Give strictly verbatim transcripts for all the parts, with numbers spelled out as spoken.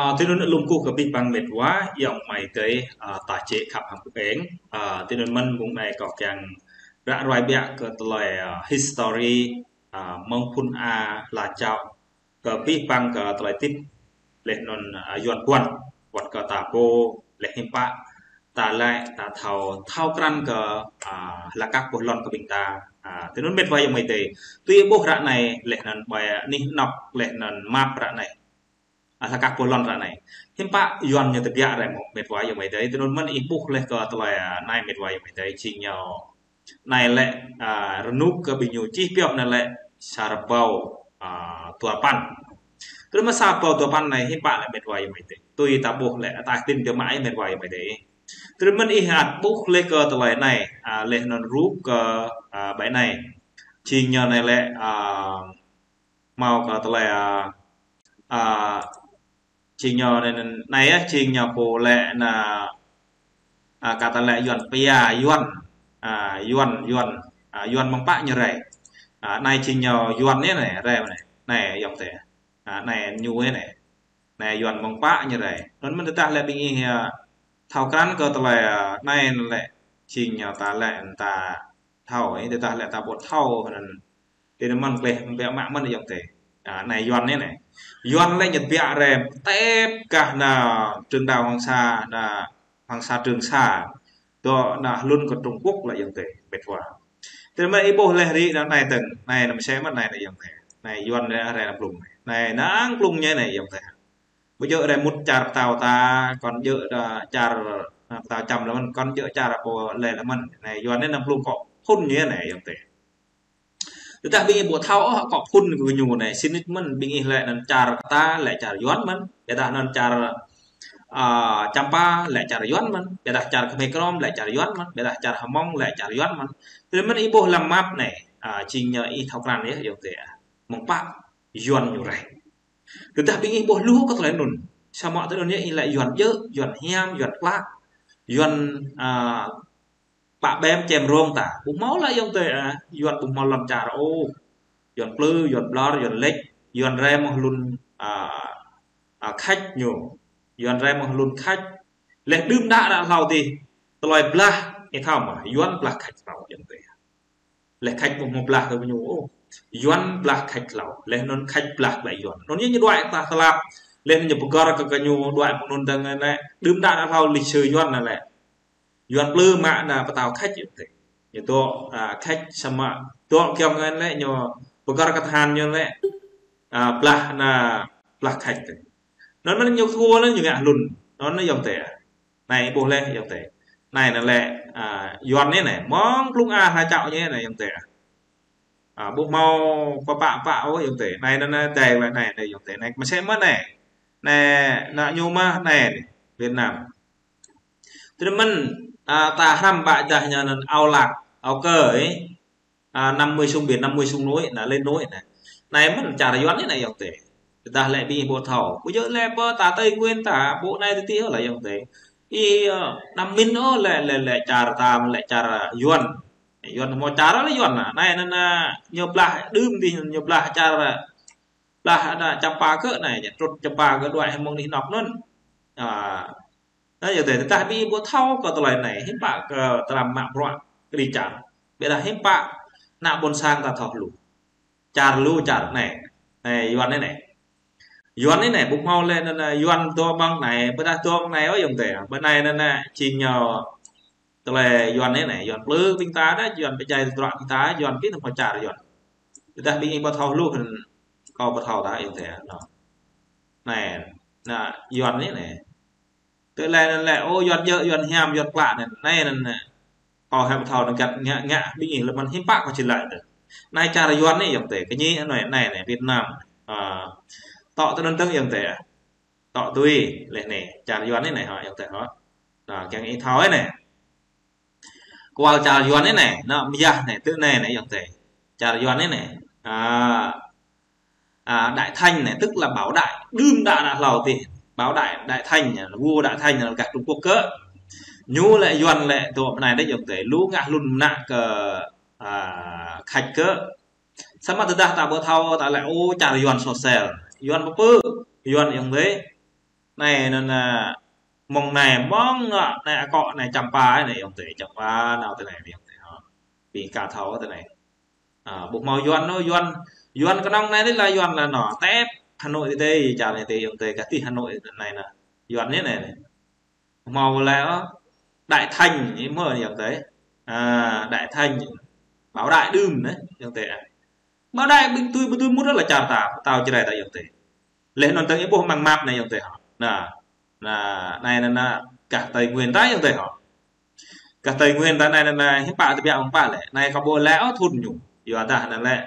Ơ, tui anŭn lŏm kơkuh kơ abih bang met wa, ayŏng amai adơi, ơ, ta čĕ khăp hăng pŭ eng. Ơ, tui anŭn mơ̆n mông anai kâo kiăng ră ruai biă kơ tơlơi, ơ, history, ơ, mơ̆ng phŭn a la čao kơ abih bang kơ tơlơi tip laih anŭn, ơ, Yuan puăn, wơ̆t kơ ta pô, laih hiư̆m pă ta lĕ, ta thâo, thâo krăn kơ, ơ, hlak kăk boh lŏn kơ ƀing ta. Ơ, tui anŭn met wa ayŏng amai adơi. Tui ƀuh ră anai, laih anŭn ƀơi anih anŏk, laih anŭn map ră anai. Ơ, hlak kăk boh lŏn ră anai. Hiư̆m pă Yuan ñu tơbiă rai mơ̆ met wa ayŏng amai adơi. Tui anŭn mơ̆n ih ƀuh laih kơ tơlơi, ơ, anai met wa ayŏng amai adơi. Či ñu anai lĕ, ơ, rơnŭk kơ ƀing ñu čih pioh anai lĕ sa rơbâo, ơ, dua păn. Tui anŭn mơ̆n sa rơbâo dua păn anai hiư̆m pă lĕ met wa ayŏng amai adơi. Tui ta ƀuh lĕ, ta tin tơ mă ai met wa ayŏng amai adơi. Tui anŭn mơ̆n ih ăt ƀuh laih kơ tơlơi anai, ơ, laih anŭn rup kơ, ơ, ƀơi anai. Či ñu anai lĕ, ơ, hmâo kơ tơlơi, ơ, ơ, či ñu anai, anai, anai yơh, či ñu pô lĕ anŭn, ơ, kơ ta lĕ Yuan pia, Yuan, ơ, Yuan, Yuan, ơ, Yuan mơ̆ng pă ñu rai. Ơ, anai či ñu Yuan anai, anai, rai anai, anai ayŏng adơi. Ơ, anai ñu anai. Anai Yuan mơ̆ng pă ñu rai. Anŭn mơ̆n tơdah lĕ ƀing ih, ơ, thâo krăn kơ tơlơi, ơ, anai lĕ či ñu ta lĕ ta thâo, ơ, tơdah lĕ ta ƀu thâo anŭn. Tui anŭn mơ̆n kleh biă mă mơ̆n ayŏng adơi. Ơ, anai Yuan anai. Yuan lĕ ñu tơbiă rai tep kah anŭn Trường Đảo Hoàng Sa, anŭn Hoàng Sa Trường Sa. Dŏ anŭn hlŭn kơ Trung Quốc lĕ ayŏng adơi, met wa. Tui anŭn mơ̆n ih ƀuh laih rĭ anŭn anai tơ̆ng, anai anŭn mơsĕ mơ̆n anai anŭn ayŏng adơi. Anai Yuan rai, rai anŭn blung. Anai anŭn blung ñu anai ayŏng adơi. Ƀu djơ̆ rai mŭt čar pơtao ta, kŏn djơ̆, ơ, čar, ơ, pơtao čăm lĕ mơ̆n, kŏn djơ̆ čar pô lĕ lĕ mơ̆n. Anai Yuan anai anŭn blung kŏ phŭn ñu anai ayŏng adơi. Tơdah ƀing ih ƀu thâo ôh kŏ phŭn kơ ñu anai, sĭt nik mơ̆n ƀing ih lĕ anŭn čar kơ ta lĕ čar Yuan mơ̆n, ƀiădah anŭn čar, ơ, Čăm Pa lĕ čar Yuan mơ̆n, ƀiădah čar Khmer Krom lĕ čar Yuan mơ̆n, ƀiădah čar Hmông lĕ čar Yuan mơ̆n. Tui anŭn mơ̆n ih ƀuh lăm map anai, ơ, či ñu ih thâo krăn yơh ayŏng adơi. Mơ̆ng pă Yuan ñu rai. Tơdah ƀing ih ƀuh lu kơ tơlơi anŭn. Samơ̆ tơlơi anŭn yơh ih lĕ Yuan djơ̆, Yuan hiam, Yuan klă, Yuan, ơ, pă ƀem čem rông ta. Ƀu hmâo lĕ ayŏng adơi, ơ, Yuan ƀu hmâo lŏn čar ôh. Yuan plư, Yuan ƀlŏr, Yuan lĕč, Yuan rai mơ̆ng hlŭn, ơ, ơ, Khač ñu. Yuan rai mơ̆ng hlŭn Khač. Laih đưm đă đă hlâo adih. Tơlơi blah, ih thâo mơ̆, Yuan blah Khač hlâo ayŏng adơi. Laih Khač ƀu hmâo blah kơ ñu ôh. Yuan blah Khač hlâo. Laih anŭn Khač blah glaĭ Yuan. Anŭn ñu ñu đuaĭ ta tơlap. Laih anŭn ñu pơgăr kơ, kơ ñu đuaĭ mơ̆ng anŭn tơ̆ng anai lĕ. Đưm đă đă hlâo lịch sử Yuan anai lĕ. Yuan plư mă anŭn pơtao Khač ayŏng adơi. Ñu dŏ, ơ, Khač samơ̆ dŏ kiăng anai lĕ ñu pơgăr kơ tơhan ñu lĕ, ơ, blah anŭn blah Khač tơ̆ng. Anŭn mơ̆n ñu thua anŭn ñu ngă hlŭn. Anŭn anai ayŏng adơi. Anai ih ƀuh laih ayŏng adơi. Anai anŭn lĕ, ơ, Yuan anai anai. Mơ̆ng blung a hla čao ñu anai ayŏng adơi. Ơ, ƀu hmâo pơpă pă ôh ayŏng adơi. Anai anŭn anai adai wơ̆t anai anai ayŏng adơi. Anai mơsĕ mơ̆n anai. Anai anŭn ñu mơ̆ anai anai. Việt Nam. Tui anŭn mơ̆n, ơ, ta hrăm ƀă dah ñu anŭn Ao Lak, Ao Kơ, ơ. Ơ, năm mươi sông biển, năm mươi sông núi, anŭn lên núi anŭn. Anai mơ̆n čar Yuan anai ayŏng adơi. Tơdah lĕ ƀing ih ƀu thâo. Ƀu djơ̆ lĕ pơ ta Tây Nguyên ta, ƀu anai tơtih ôh lĕ ayŏng adơi. Ih, ơ, anăm min ôh lĕ, lĕ, lĕ čar ta, lĕ čar Yuan. Yuan hmâo čar lĕ Yuan anŭn. Anai anŭn, ơ, ñu blah đưm adih, ñu blah čar, blah anŭn Čăm Pa kơ anai, ñu trŭt Čăm Pa kơ đuaĭ hăng mơ̆ng anih anŏk anŭn. Ơ, Anai ayŏng adơi, tơdah ƀing ih ƀu thâo kơ tơlơi anai, hiư̆m pă kơ tơlăm mă bruă kơđi čar. Ƀiădah hiư̆m pă ană ƀôn sang ta thâo lu. Čar lu čar anai. Anai Yuan anai anai. Yuan anai anai, ƀu hmâo lĕ anŭn, anŭn Yuan dŏ ƀơi anai, ƀiădah dŏ anai ôh ayŏng adơi. Ƀơi anai anŭn anai, či ñu tơlơi Yuan anai anai, Yuan plư ƀing ta anai, Yuan pơdjai tơdruă ƀing ta, Yuan ƀing ta hmâo čar Yuan. Tơdah ƀing ih ƀu thâo lu, kâo ƀu thâo ta ayŏng adơi. Anŭn. Anai, anŭn Yuan anai anai. Tơlơi anŭn lĕ, ơ, Yuan djơ̆, Yuan hiam, Yuan klă anŭn. Anai anŭn, anŭn. Kâo hơ̆k thâo anŭn găt ngă, ngă ƀing ih lĕ mơ̆n hiư̆m pă kâo či laĭ tơ̆. Anai čar Yuan anai ayŏng adơi, kơ ñu anai, anai, anai, Việt Nam. Ơ, tŏ tơnŭn tơ̆ng ayŏng adơi. Tŏ tui, laih anai, čar Yuan anai anai hŏ ayŏng adơi hŏ. Anŭn, kiăng ih thâo anai. Kual čar Yuan anai anai, anŭn, mơyah anai, tui anai anai ayŏng adơi. Čar Yuan anai anai. Ơ, à, Đại Thanh anai, tức là Bảo Đại, đưm đă đă hlâo adih. Bảo Đại, Đại Thanh, vua Đại Thanh anŭn gah Trung Quốc kơ. Ñu lĕ Yuan lĕ dŏ ƀơi anai đĕ ayŏng adơi. Lu ngă hlŭn mơnă kơ, à, Khač kơ. Samơ̆ tơdah ta ƀu thâo, ta lĕ, ơ, čar Yuan soh sel. Yuan pơpŭ, Yuan ayŏng adơi. Anai anŭn, a, mơ̆ng anai, mơ̆ng, a, anai akŏ anai Čăm Pa anai ayŏng adơi, Čăm Pa nao tơ anai ayŏng adơi hŏ. Ƀing ka thâo tơ anai. A, ƀu hmâo Yuan ôh, Yuan, Yuan kơnơ̆ng anai lĕ la Yuan la nao. Tep Hà Nội tơ, čar anai tơ ayŏng adơi, gah tih Hà Nội anai nă. Yuan anai anai. Hmâo lĕ, ơ, Đại Thành, ih hmâo ayŏng adơi. A, Đại Thành, Bảo Đại đưm anai, ayŏng adơi. Bảo Đại ƀing tui, ƀu tui mŭt la čar ta, pơtao Jrai ta ayŏng adơi. Laih anŭn tơ̆ng ih ƀuh amăng map anai ayŏng adơi hŏ. Nă, nă, anai nă, nă, gah Tây Nguyên ta ayŏng adơi hŏ. Gah Tây Nguyên ta anai nă, nă, hiư̆m pă tơbiă amăng pă lĕ. Anai kâo ƀuh lĕ, ơ, thŭn ñu. Yua dah anŭn lĕ.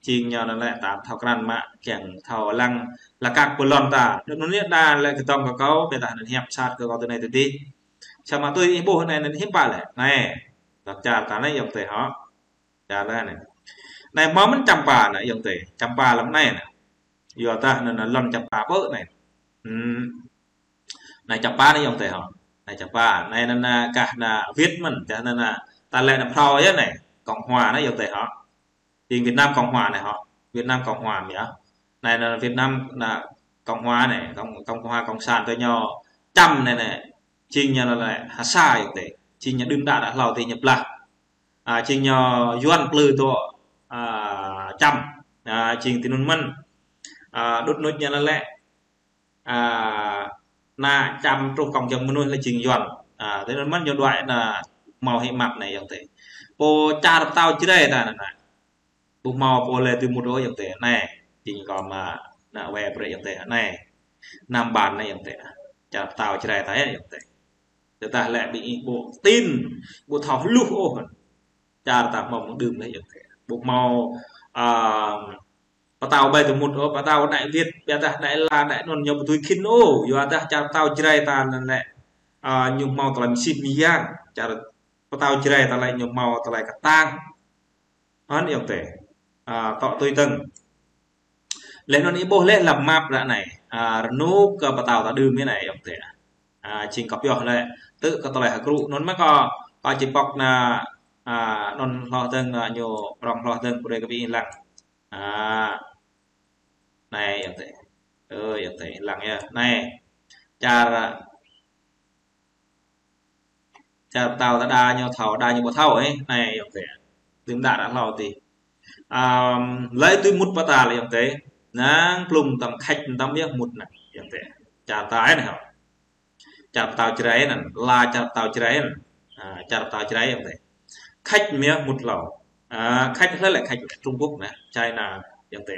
Jing ñu anŭn lĕ ta thâo krăn mă, kiăng thâo lăng, lă kăk pơlon ta. Đơ̆ng anŭn anai đa lĕ kơtong kơ kâo, ƀiădah anŭn hiăp sat kơ kâo tơ anai tơ adih. Samơ̆ tui ih ƀuh anai anŭn hiư̆m pă lĕ. Anai, lăm čar ta anai ayŏng adơi hŏ. Čar ta anai. Anai hmâo mơ̆n Čăm Pa nă ayŏng adơi. Čăm Pa lăm anai nă. Yua dah anŭn lŏn Čăm Pa pơ anai. Hmm. Anai Čăm Pa anai ayŏng adơi hŏ. Anai Čăm Pa. Anai anŭn, anŭn gah anŭn Việt mơ̆n. Gah anŭn, anŭn ta lĕ anŭn phrâo yơh anai. Cộng hòa anai ayŏng adơi hŏ. Jing Việt Nam Cộng hòa anai hŏ. Việt Nam Cộng hòa mơ̆ yơh. Anai anŭn Việt Nam anŭn Cộng hòa anai. Cộng, Cộng hòa Cộng sản tơ ñu Čăm anai anai. Jing ñu anŭn lĕ ha sa ayŏng adơi. Jing ñu đưm đă đă hlâo tơ ñu blah. A, jing ñu Yuan plư tơ, a, Čăm. A, jing tui anŭn mơ̆n. A, đŭt nŭt ñu anŭn lĕ. A, nă Čăm truh kông jơ̆ng mơnuih lĕ jing Yuan. A, tui anŭn mơ̆n ñu đuaĭ nă hmâo hĭ map anai ayŏng adơi. Pô čar pơtao Jrai ta anŭn nă. Ƀu hmâo pô lĕ tui mŭt ôh ayŏng adơi. Anai, jing kâo mă nă wai brơi ayŏng adơi. Anai. Năm bản anai ayŏng adơi. Čar pơtao Jrai ta ayŏng adơi. Tơdah lĕ ƀing ih ƀu tin, ƀu thâo hluh ôh. Čar ta hmâo mơ̆ng đưm lĕ ayŏng adơi. Ƀu hmâo, a, pơtao ƀai tơmŭt ôh, pơtao Đại Việt, ƀiădah Đại La, Đại anŭn ñu ƀu tui khĭn ôh. Yua dah čar pơtao Jrai ta anŭn lĕ, a, ñu hmâo tơlơi mơsih mơyang. Čar pơtao Jrai ta lĕ ñu hmâo tơlơi kơtang. Anŭn ayŏng adơi. A, tŏ tui tơ̆ng. Laih anŭn ih ƀuh laih lăm map ră anai. A, rơnŭk kơ pơtao ta đưm anai ayŏng adơi. A, jing kâo pioh lĕ tơ kơ tơlơi hơkrŭ. Anŭn mơ̆ kâo, kâo či pŏk nă, a, anŭn hloh tơ̆ng, a, ñu rŏng hloh tơ̆ng brơi kơ ƀing ih lăng. A, anai ayŏng adơi. Ơ, ayŏng adơi, lăng yơh. Anai. Čar, a, čar pơtao ta đa ñu thâo, đa ñu ƀu thâo, ơ, anai ayŏng adơi. Đưm đă đă hlâo tơ. A, lơi tui mŭt pơtao lĕ ayŏng adơi. Năng plŭng tăm khač tăm yơh mŭt nă ayŏng adơi. Čar ta anai hŏ. Čar pơtao Jrai anŭn, la čar pơtao Jrai anŭn. A, čar pơtao Jrai ayŏng adơi. Khač mơ̆ mŭt hlâo. A, khač hlơi lĕ khač lĕ Trung Quốc nă, China ayŏng adơi.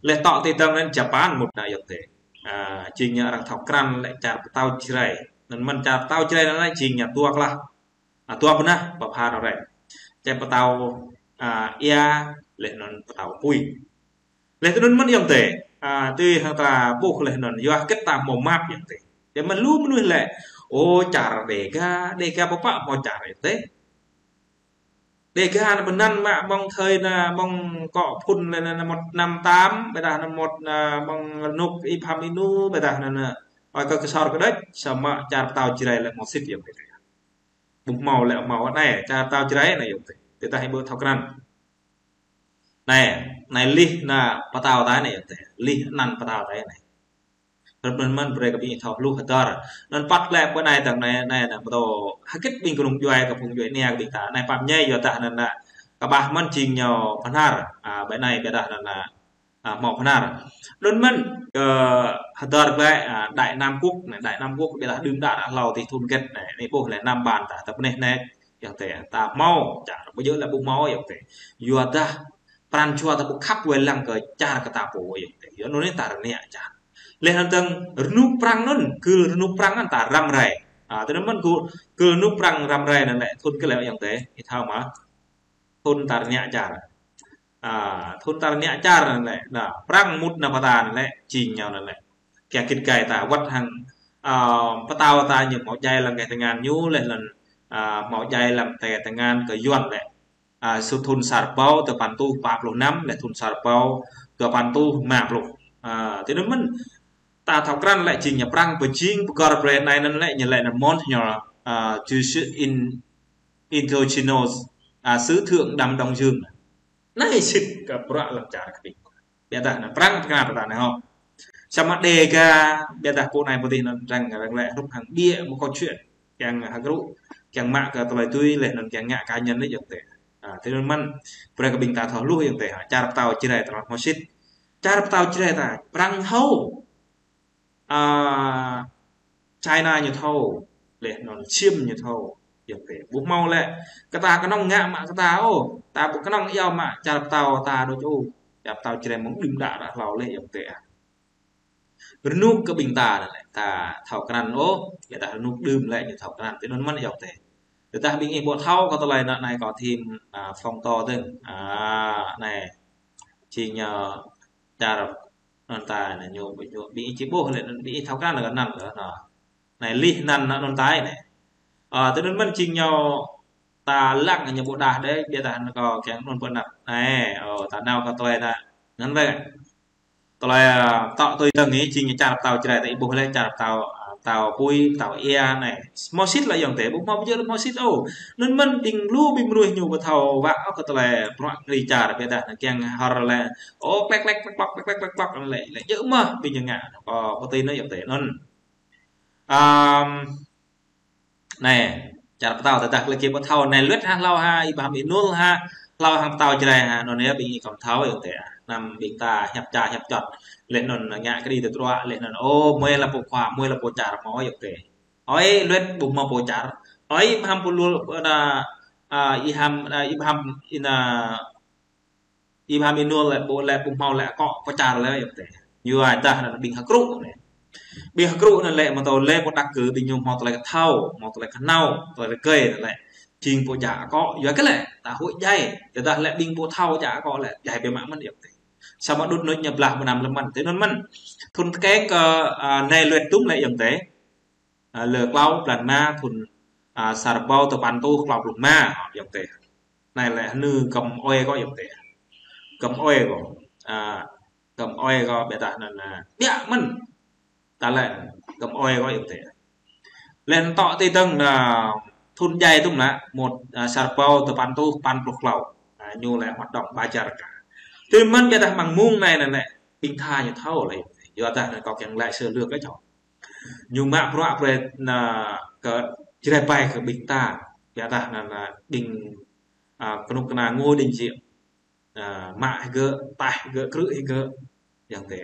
Laih tŏ tui tơ̆ng anŭn Japan mŭt nă ayŏng adơi. A, jing ñu arăng thâo krăn lĕ čar pơtao Jrai. Anŭn mơ̆n čar pơtao Jrai anŭn lĕ jing ñu dua klah. A, dua bơnah, pơpha nao rai. Čar pơtao, a, ia, laih anŭn pơtao apui. Laih tui anŭn mơ̆n ayŏng adơi. A, tui hăng ta ƀuh laih anŭn, yua hơget ta hmâo map ayŏng adơi. Tơdah mơ̆n lu mơnuih lĕ, ô, čar Đêga, Đêga pơpă hmâo čar ayŏng adơi. Đêga anŭn pơanăn mă mơ̆ng thời anŭn mơ̆ng kŏ phŭn lĕ anŭn một năm tám, ƀiădah anŭn một anŭn mơ̆ng rơnŭk Y Pham Y Nu, ƀiădah anŭn, ơ, ơi kơ kơsor kơđĕč, samơ̆ čar pơtao Jrai lĕ hmâo sĭt ayŏng adơi. Ƀu hmâo lĕ hmâo anai, čar pơtao Jrai anai ayŏng adơi. Tơdah ih ƀu thâo krăn. Anai, anai lih anŭn pơtao ta anai ayŏng adơi. Lih anăn pơtao ta anai. Rơ̆p anŭn mơ̆n brơi kơ ƀing ih thâo hluh hơdơr. Anŭn păt lĕ pơ anai tơ̆ng anai, anai, anai, pơtô. Hơget ƀing kơnung djuai kơ phung djuai ania kơ ƀing ta. Anai pap ñai yua dah anŭn anŭn. Kơƀah mơ̆n jing ñu Bahnar. A, ƀơi anai ƀiădah anŭn anŭn. A, hmâo Bahnar. Anŭn mơ̆n kơ hơdơr glaĭ, a, Đại Nam Quốc, anai, Đại Nam Quốc ƀiădah đưm đă đă hlâo tơ thŭn hơget anai. Anai ƀuh lĕ năm bản ta, tơpơneh anai. Ayŏng adơi, ta hmâo, čar ƀu djơ̆ lĕ ƀu hmâo, ayŏng adơi. Yua dah pran jua ta ƀu khăp wai lăng kơ čar kơ ta pô, ayŏng adơi. Yua anŭn anai ta rơngiă čar. Laih anŭn tơ̆ng rơnŭk prăng anŭn, gưl rơnŭk prăng anŭn ta răm rai. A, tui anŭn mơ̆n gưl, gưl rơnŭk prăng răm rai anŭn lĕ, thŭn hơget lĕ ayŏng adơi, ih thâo mơ̆? Thŭn ta rơngiă čar. A, thŭn ta rơngiă čar anŭn lĕ, anŭn, prăng mŭt anŭn pơtao anŭn lĕ, jing ñu anŭn lĕ. Kiăng git gai ta wơ̆t hăng, a, pơtao ta ñu hmâo djai lăm kơ tơngan ñu laih anŭn, a, hmâo djai lăm kơ tơngan kơ Yuan lĕ. A, su thŭn sa rơbâo tơpăn rơtuh pă pluh năm, laih thŭn sa rơbâo tơpăn rơtuh rơma pluh. A, tui anŭn mơ̆n ta thâo krăn lĕ jing ñu prăng pơjing pơgăr brơi anai anŭn lĕ ñu lĕ anŭn mơ̆n ñu, a, je suis in, indigenous, a, sư thượng Nam Đông Dương. Anai sĭt kơ bruă lăm čar kơ ƀing. Ƀiădah anŭn prăng pơkra pơtao anai hŏ. Samơ̆ Đêga, ƀiădah pô anai pơtih anŭn arăng, arăng lĕ hrup hăng ƀiă một câu chuyện. Kiăng hơkrŭ, kiăng mă kơ tơlơi tui, laih anŭn kiăng ngă cá nhân anai yơh tĕ. À, tui anŭn mơ̆n, brơi kơ ƀing ta thâo hluh yơh tĕ. Čar pơtao Jrai ta lăng hmâo sĭt. Čar pơtao Jrai ta, Prang thâo. À, China ñu thâo, laih anŭn Sim ñu thâo, yơh tĕ. Ƀu hmâo lĕ, kơ ta kơnơ̆ng ngă mă kơ ta ôh, ta ƀu kơnơ̆ng iâu mă čar pơtao ta đôč ôh. Čar pơtao Jrai mơ̆ng đưm đă đă hlâo laih yơh tĕ. Rơnŭk kơ ƀing ta anai lĕ, ta thâo krăn ôh, ƀiădah rơnŭk đưm lĕ ñu thâo krăn, tui anŭn mơ̆n yơh tĕ. Tơdah ƀing ih ƀu thâo kơ tơlơi anai, anai kâo thim, à, phóng to dơ̆ng. À, anai, či ñu čar anŭn ta anai ñu, ñu, ƀing ih či ƀuh lĕ, ƀing ih thâo krăn lĕ kơ anŭn kơ anŭn. Anai lih anŭn anŭn ta anai. À, tui anŭn mơ̆n či ñu ta lăng ñu ƀu đah đơi, ƀiădah anŭn kâo kiăng anŭn pơnăp. Anai, ơ, ta nao kơ tơlơi ta. Anŭn wơ̆t. Tơlơi, à, tŏ tui dơ̆ng anai, či ñu čar pơtao Jrai ta ih ƀuh lĕ, čar pơtao, à, pơtao apui, pơtao ia anai. Hmâo sĭt lĕ yơh tĕ, ƀu hmâo ƀu djơ̆ lĕ hmâo sĭt ôh. Anŭn mơ̆n ƀing lu ƀing mơnuih ñu ƀu thâo wă ôh kơ tơlơi bruă kri čar, ƀiădah anŭn kiăng hor lĕ. Ôh, klek, klek, klek, klok, klek, klek, klek, klok, lĕ, lĕ, djơ̆ mơ̆, ƀing ñu ngă. Ôh, pơtih anŭn yơh tĕ, anŭn. Ăm, Anai, čar pơtao tơdah lĕ či ƀu thâo, anai luet ha hlâo ha, Ibrahim Inul ha, hlâo hăng pơtao Jrai ha, anŭn yơh ƀing ih kơ̆m thâo yơh tĕ. Anăm ƀing ta hiăp ča hiăp čot. Laih anŭn ngă kri tơdruă, laih anŭn, ôh, mơi lĕ pô khua, mơi lĕ pô čar, hmâo yơh tĕ. Ơi, luet ƀu hmâo pô čar. Ơi, Ibrahim pô lul, na, à, Ibrahim, à, Ibrahim, ina, Ibrahim Inul lĕ ƀu lĕ ƀu hmâo lĕ akŏ pơčar lĕ yơh tĕ. Yua dah anŭn ƀing hơkrŭ anai. Ƀing hơkrŭ anŭn lĕ mơ̆ tơlơi pơđăk kơ ƀing ñu hmâo tơlơi kơ thâo, hmâo tơlơi kơ nao, tơlơi rơgơi anŭn lĕ. Jing pô djă akŏ, yua kơ lĕ, ta huĭ djai. Yua dah lĕ ƀing pô thâo djă akŏ lĕ, djai biă mă mơ̆n yơh tĕ. Samơ̆ đŭt nŭt ñu blah bơnam lơmăn. Tui anŭn mơ̆n. Thŭn tơkeng kơ, à, anai luet tum lĕ yơh tĕ. À, lơ klâo blan rơma thŭn, à, sa rơbâo tơpăn rơtuh klâo pluh rơma, yơh tĕ. Anai lĕ hơnư kơ̆m ơi kâo yơh tĕ. Kơ̆m ơi kâo. À, kơ̆m ơi kâo ƀiădah anŭn, à, biă mơ̆n. Ta lĕ kơ̆m ơi kâo yơh tĕ. Laih anŭn tŏ tui dơ̆ng anŭn thŭn djai tum lĕ, một, à, sa rơbâo tơpăn rơtuh păn pluh klâo. À, ñu lĕ hoạt động ba jar ka. Tui mơ̆n ƀiădah mơ̆ng mông anai anŭn lĕ, ƀing ta ñu thâo lĕ. Yua dah anŭn kâo kiăng lĕ sơ lược kơ čô. Ñu mă bruă brơi anŭn kơ Jrai ƀai kơ ƀing ta. Ƀiădah anŭn, anŭn ƀing, à, kơnuk kơna Ngô Đình Diệm. À, mă hĭ gơ̆, taih hĭ gơ̆, krư̆ hĭ gơ̆. Yơh tĕ.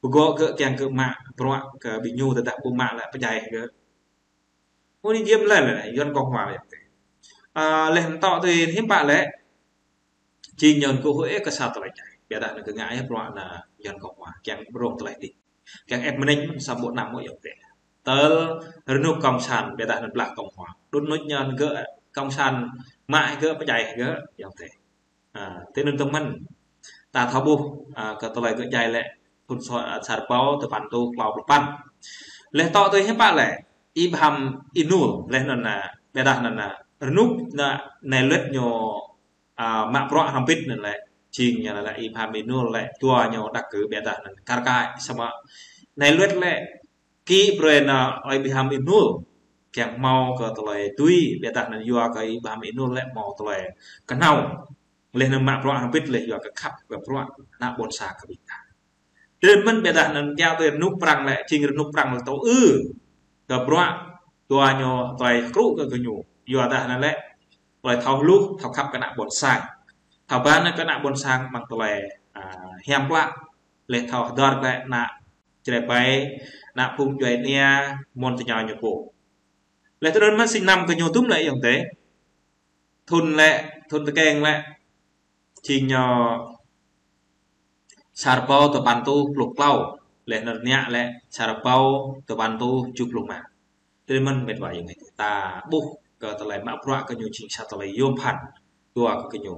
Pơgŏ gơ̆ kiăng gơ̆ mă bruă kơ ƀing ñu tơdah ƀu mă lĕ pơdjai hĭ gơ̆. Ngô Đình Diệm lĕ lĕ, Yuan Cộng Hòa yơh tĕ. À, laih anŭn tŏ tui hiư̆m pă lĕ. Jing ñu kơ huĭ kơ sa tơlơi djai. Ƀiădah anŭn kơ ngă yơh bruă anŭn Yuan Cộng Hòa. Kiăng brông tơlơi đih. Kiăng ĕp mơneñ mơ̆n sa ƀu năm mơ̆ yơh tĕ. Tơl rơnŭk cộng sản, ƀiădah anŭn blah Cộng Hòa. Đŭt nŭt ñu gơ̆ cộng sản mă hĭ gơ̆ pơdjai hĭ gơ̆ yơh tĕ. À, tui anŭn tơ̆ng mơ̆n. Ta thâo ƀuh, à, kơ tơlơi gơ̆ djai lĕ. Thŭn sa, à, sa rơbâo tơpăn rơtuh klâo pluh păn. Laih tŏ tui hiư̆m pă lĕ. Ibrahim Inul. Laih anŭn, à, ƀiădah anŭn, à, rơnŭk anŭn, anai luet ñu à, mă bruă hrŏm hơbĭt anŭn lĕ, jing ñu lĕ Ibrahim Inul lĕ, dua ñu đăk kơ ƀiădah anŭn kar kaĭ samơ̆. Anai luet lĕ, kĭ brơi anŭn Ibrahim Inul, kiăng hmâo kơ tơlơi tui, ƀiădah anŭn yua kơ Ibrahim Inul lĕ hmâo tơlơi kơ nao. Laih anŭn mă bruă hrŏm hơbĭt laih yua kơ khăp kơ bruă ană ƀôn sang kơ ƀing ta. Tui anŭn mơ̆n ƀiădah anŭn kiaŏ tui rơnŭk Prang lĕ, jing rơnŭk Prang lĕ tŏ ư. Kơ bruă, dua ñu tơlơi hơkrŭ kơ gơñu. Yua dah anŭn lĕ, tơlơi thâo hluh, thâo khăp kơ ană ƀôn sang. Thâo ba anŭn kơ ană ƀôn sang mơ̆ng tơlơi, à, hiam klă. Laih thâo hơdơr kơ ană Jrai ƀai, ană phung djuai ania, mơ̆n tơña ñu pô. Laih tui anŭn mơ̆n sĭt năm gơñu tum lĕ yơh tĕ. Thŭn lĕ, thŭn tơkeng lĕ. Jing ñu sa rơbâo tơpăn rơtuh pluh klâo. Laih anŭn rơngiă lĕ sa rơbâo tơpăn rơtuh tơjuh pluh rơma. Tui anŭn mơ̆n mĕt wa yơh ta ƀuh kơ tơlơi mă bruă gơñu jing sa tơlơi yôm phăn. Dua kơ gơñu.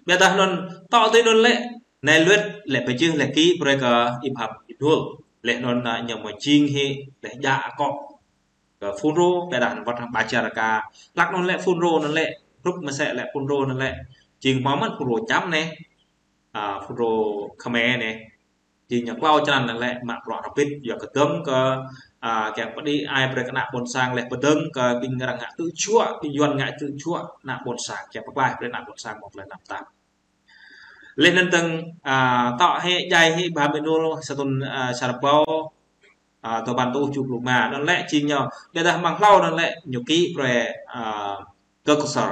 Ƀiădah anŭn tŏ tui anŭn lĕ. Anai luet lĕ pơjưh lĕ kĭ brơi kơ Ibrahim Inul. Laih anŭn ñu mơ̆ jing hĭ lĕ djă akŏ. Kơ FULRO, ƀiădah anŭn wơ̆t hăng ba jar ka. Hlăk anŭn lĕ FULRO anŭn lĕ, hrup mơsĕ lĕ FULRO anŭn lĕ. Jing hmâo mơ̆n FULRO čăm anai. À, FULRO Khmer anai. Jing ñu klâo črăn anŭn lĕ, mă bruă hrŏm hơbĭt, yua kơ dơ̆ng kơ, à, kiăng pơđĭ ai brơi kơ ană ƀôn sang laih pơdơ̆ng kơ ƀing arăng ngă tơčuă, ƀing Yuan ngă tơčuă, ană ƀôn sang, kiăng pơklaih brơi ană ƀôn sang mơ̆ng tơlơi năm tam. Laih anŭn tơ̆ng, a, tŏ hĭ, djai hĭ, ba mơnul, sa thŭn, a, sa rơbâo, a, tơpăn rơtuh tơjuh pluh rơma. Anŭn lĕ jing ñu, ƀiădah amăng hlâo anŭn lĕ ñu kĭ brơi, a, Kơk Ksor.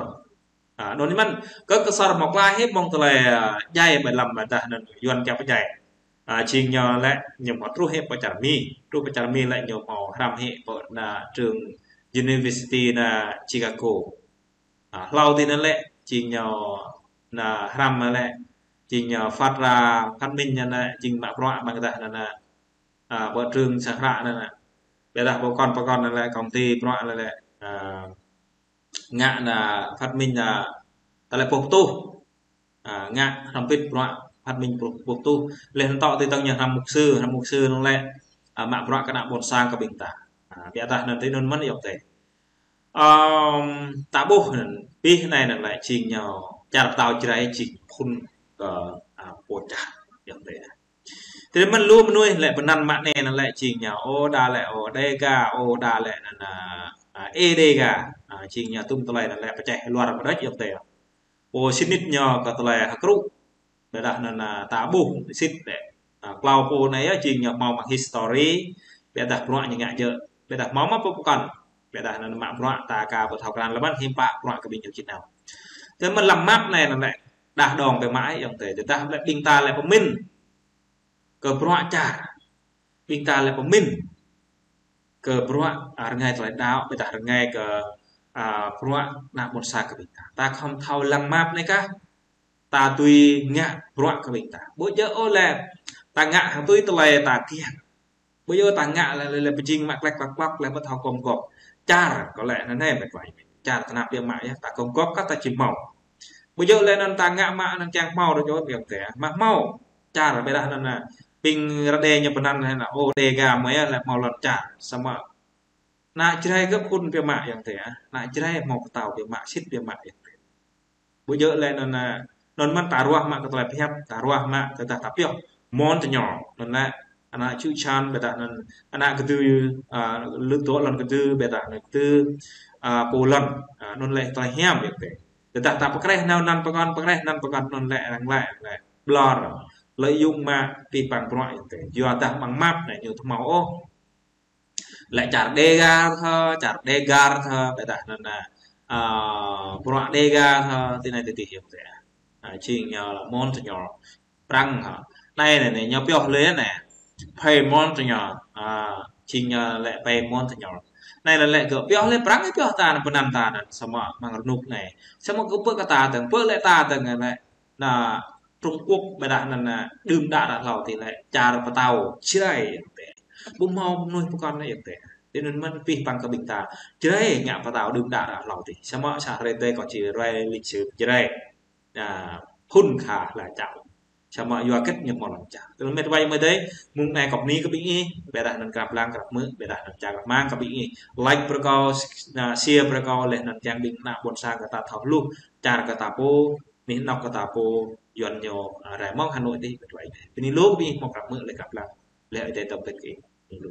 A, anŭn mơ̆n, Kơk Ksor hmâo klaih hĭ mơ̆ng tơlơi, a, djai ƀơi lăm ƀiădah anŭn Yuan kiăng pơdjai. A, jing ñu lĕ ñu hmâo truh hĭ pơ čar Mi. Truh pơ čar Mi lĕ ñu hmâo hrăm hĭ pơ anŭn trường University anŭn Chicago. A, hlâo adih anŭn lĕ jing ñu anŭn hrăm lĕ jing ñu phát ra phát minh anŭn jing mă bruă ƀơi tah anŭn, a, pơ trường sang hră anŭn. Ƀiădah pơkŏn pơkŏn anŭn lĕ công ty bruă anŭn lĕ, a, ngă anŭn phát minh anŭn tơlơi pơtuh. A, ngă hrŏm hơbĭt bruă phát minh pơtuh, pơtuh. Laih anŭn tŏ tui tơ̆ng ñu hrăm mục sư, hrăm mục sư anŭn lĕ, a, mă bruă kơ ană ƀôn sang kơ ƀing ta. A, ƀiădah anŭn tui anŭn mơ̆n yơh tê. Ơm, ta ƀuh anŭn, abih anai anŭn lĕ jing ñu čar pơtao Jrai jing phŭn kơ, a, pô čar yơh tê. Tui anŭn mơ̆n lu mơnuih lĕ pơanăn mă anai anŭn lĕ jing ñu, ô đa lĕ, ô Đêga, ô đa lĕ anŭn, a, a, Ê Đêga. A, jing ñu tŭm tơlơi anŭn lĕ pơčeh luar pơdơč yơh tê. Pô sĭt nik ñu kơ tơlơi hơkrŭ. Ƀiădah anŭn, a, ta ƀuh sĭt lĕ. A, klâo pô anai yơh jing ñu hmâo mơ̆ng history, ƀiădah bruă ñu ngă djơ̆. Ƀiădah hmâo mă pơkŏn. Ƀiădah anŭn mă bruă ta aka ƀu thâo krăn lơ̆m hiư̆m pă bruă kơ ƀing ñu jing nao. Tui anŭn mơ̆n lăm map anai anŭn lĕ đah đong biă mă yơh tê. Tơdah lĕ ƀing ta lĕ pơmĭn kơ bruă čar. Ƀing ta lĕ pơmĭn kơ bruă, a, rơngai tơlơi đaŏ, ƀiădah rơngai kơ, a, bruă ană ƀôn sang kơ ƀing ta. Ta khŏm thâo lăng map anai kah, ta tui ngă bruă kơ ƀing ta. Ƀu djơ̆ ôh lĕ, ta ngă hăng tui tơlơi ta kiăng. Ƀu djơ̆ ta ngă lĕ, lĕ, lĕ pơjing mă klek klek klek lĕ ƀu thâo gum gŏp. Čar, kơ lĕ anŭn anai mĕt wa. Čar tơnap biă mă yơh, ta gum gŏp kah ta či hmâo. Ƀu djơ̆ lĕ anŭn ta ngă mă anŭn kiăng hmâo đôč yơh, yơh tê. Mă hmâo. Čar ƀiădah anŭn, a, ƀing Rơđê ñu pơanăn anŭn, ô Đêga mơ̆ yơh lĕ hmâo lŏn čar. Samơ̆ ană Jrai gơ̆ phŭn biă mă yơh tê. Ană Jrai hmâo pơtao biă mă, sĭt biă mă yơh tê. Ƀu djơ̆ lĕ anŭn, a, anŭn mơ̆n ta ruah mă kơ tơlơi pơhiăp, ta ruah mă tơdah ta pioh Montagnard. Anŭn lĕ ană čư̆ čan ƀiădah anŭn ană kơdư, a, lŭt dŏ lŏn kơdư ƀiădah anŭn kơdư, a, pô lŏn. A, anŭn lĕ tơlơi hiam yơh tê. Tơdah ta pơkreh nao anŭn pơkŏn, pơkreh anŭn pơkŏn anŭn lĕ arăng lĕ, lĕ ƀlŏr. Lợi dụng mă abih bang bruă yơh tê. Yua dah amăng map anai ñu ƀu hmâo ôh. Lĕ čar Đêga thơ, čar Đêgar thơ, ƀiădah anŭn, a, bruă Đêga thơ, tui anai tui adih yơh tê. A, jing ñu lĕ Montagnard. Prăng hă. Anai anai anai, ñu pioh lĕ anai. Pay Montagnard. A, jing ñu lĕ Pay Montagnard. Anai lĕ lĕ gơ̆ pioh lĕ Prăng pioh ta anŭn pơanăn ta anŭn samơ̆ amăng rơnŭk anai. Samơ̆ gơ̆ pơ̆k kơ ta tơ̆ng, pơ̆k lĕ ta tơ̆ng anai. Anŭn Trung Quốc ƀiădah anŭn, a, đưm đă ră hlâo adih lĕ čar pơtao Jrai yơh tê. Ƀu hmâo mơnuih pơkŏn anai yơh tê. Tui anŭn mơ̆n abih bang kơ ƀing ta. Jrai ngă pơtao đưm đă ră hlâo adih. Samơ̆ sa hrơi tê kâo či ruai lịch sử Jrai. A, phŭn kha la čao. Samơ̆ yua hơget ñu hmâo lŏn čar. Tui anŭn mĕt wa mơ̆ tê, mơ̆ng anai kâo bơni kơ ƀing ih, ƀiădah anŭn krăp lăng krăp hmư̆, ƀiădah anŭn čang krăp mơ̆ng kơ ƀing ih. Like brơi kâo, s-, a, share brơi kâo, laih anŭn kiăng ƀing ană ƀôn sang kơ ta thâo hluh, čar kơ ta pô, anih anŏ kơ ta pô, Yuan ñu, a, rai mơ̆ng Hà Nội adih, mĕt wa. Bơni lu kơ ƀing ih hmâo krăp hmư̆ laih krăp lăng, laih Ơi Adai tơm pĭt kơ ih. Bơni lu.